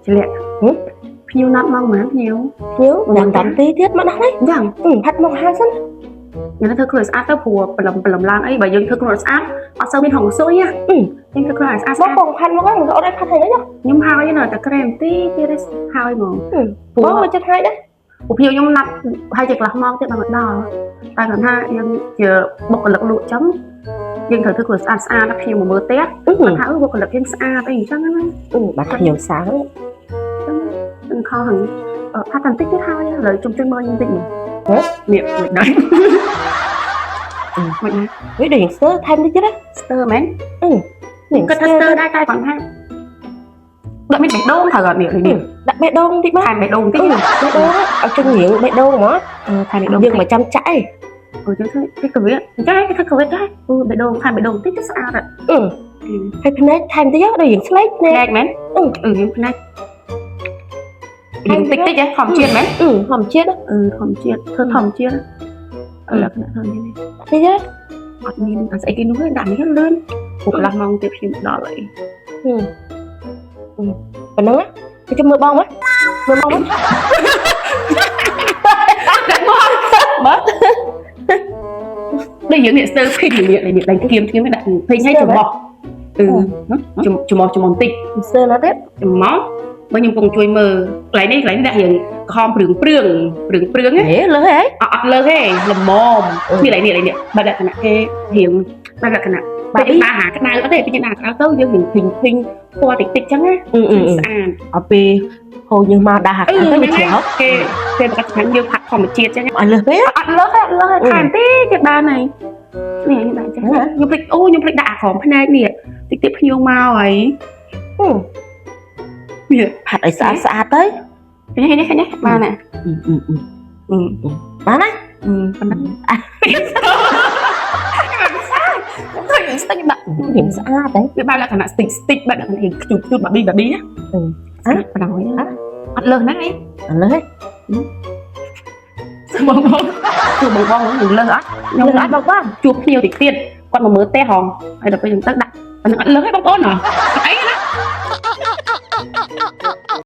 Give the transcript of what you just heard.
ឆ្លាក់ភ្ញៀវណាត់មកហ្មងភ្ញៀវ ភ្ញៀវញ៉ាំតាមទីទៀតមកដល់ហើយ យ៉ាង ផាត់មកហើយសិន ញ៉ាំធ្វើខ្លួនស្អាតទៅព្រោះព្រលឹមព្រលឹមឡើងអីបើយើងធ្វើខ្លួនស្អាតអត់សូវមានហងស៊ុយណាយើងធ្វើខ្លួនស្អាត បងបងផាត់មកហ្នឹងអូនឲ្យផាត់ហើយណា ខ្ញុំហើយនៅតែក្រែមទីទៀតហើយហ្មងព្រោះ បងមកចិត្តហើយដែរ ព្រោះភ្ញៀវខ្ញុំណាត់ហើយជាកន្លះម៉ោងទៀតបានមកដល់តែគាត់ថាយើងជាបុគ្គលិកលក់ចឹងយើងត្រូវធ្វើខ្លួនស្អាតស្អាតភ្ញៀវមកមើលផ្ទះគាត់ថាអឺបុគ្គលិកយើងស្អាតអីអញ្ចឹងណា បាទភ្ញៀវសាំង ចឹងខហឹងផាត់តែបន្តិចទៀតហើយឥឡូវជុំជួយមើលខ្ញុំតិចមើលនេះមិនដែរមិនណា វាដូចស្ទើថែមតិចទៀតណា ស្ទើមែន នេះ គាត់ថាស្ទើដែរតែគាត់ថាដាក់មានបេះដូងត្រូវអត់នេះនេះ ដាក់បេះដូងតិចមក ថែមបេះដូងតិច បេះដូងឲ្យជិះរៀងបេះដូងហ្មង ថែមបេះដូង យើងមកចាំចាក់ឯង អឺចឹងធ្វើធ្វើកវិតអញ្ចឹងគេធ្វើកវិតដែរអឺបេះដូងថែមបេះដូងតិចទៅស្អាតអត់ ហើយភ្នែកថែមតិចដូចរៀងស្លេកភ្នែក ភ្នែកមែនអឺយើងភ្នែករៀងតិចតិចហ៎ធម្មជាតិមែន អឺធម្មជាតិ អឺធម្មជាតិធ្វើធម្មជាតិអឺលក្ខណៈធម្មជាតិ តិចទៀត អត់មានអាស្អីគេនោះទេដាក់នេះលឿនព្រោះកន្លះម៉ោងទៀតខ្ញុំដល់ហើយ ប៉ុណ្ណឹងណាទៅមើលបងមកមើលបងមក ដាក់មកបើដូចយើងនេះស្ទើភីងនេះនេះដៃគៀមគៀមដាក់ភីងឲ្យច្រមុះអឺច្រមុះច្រមុះបន្តិច ស្ទើណាទៀត ច្រមុះបើខ្ញុំកំពុងជួយមើលកន្លែងនេះកន្លែងនេះដាក់រៀងក្រហមព្រឿងព្រឿងព្រឿងព្រឿងណា ហេលើហេ អត់អត់លើសទេល្មមនេះកន្លែងនេះកន្លែងនេះបែបលក្ខណៈគេរៀងបែបលក្ខណៈបែបយើងដាក់ហាក្តៅអត់ទេពេលយើងដាក់ក្តៅទៅយើងរៀងភីងភីងពណ៌តិចតិចចឹងណា អឺអឺ ស្អាត អត់ពេលហូរយើងមកដាក់ហាក់ អឺ ទៅវា ហ្នឹង ជ្រៅ គេគេប្រកាសថាយើងផាត់ធម្មជាតិចឹង អត់លើសពេក អត់លើសទេអត់លើសទេថែមតិចទៀតបានហើយនេះខ្ញុំដាក់ចឹងខ្ញុំភ្លេចអូខ្ញុំភ្លេចដាក់អាក្រមភ្នែកនេះតិចតិចភ្ញៀវមកហើយនេះ ផាត់ឲ្យស្អាតស្អាតទៅ នេះនេះនេះបានណា អឺអឺ អឺ បានណា អឺប៉ុណ្ណឹងខ្ញុំឃើញស្តិចដាក់ រៀងស្អាតទេ វាបែបលក្ខណៈស្តិចស្តិចបែបលក្ខណៈរៀងខ្ជូតខ្ជូតបាប៊ីបាប៊ីណាអត់អត់លើសហ្នឹងអី អត់លើសទេ បងបងជួបបងបងនឹងលើសអត់ខ្ញុំ លើសអត់បងបង ជួបភ្ញៀវតិចទៀតគាត់មកមើលផ្ទះហងហើយដល់ពេលខ្ញុំទៅដាក់ប៉ុណ្ណឹងអត់លើសទេបងប្អូនហ៎អត់អីណា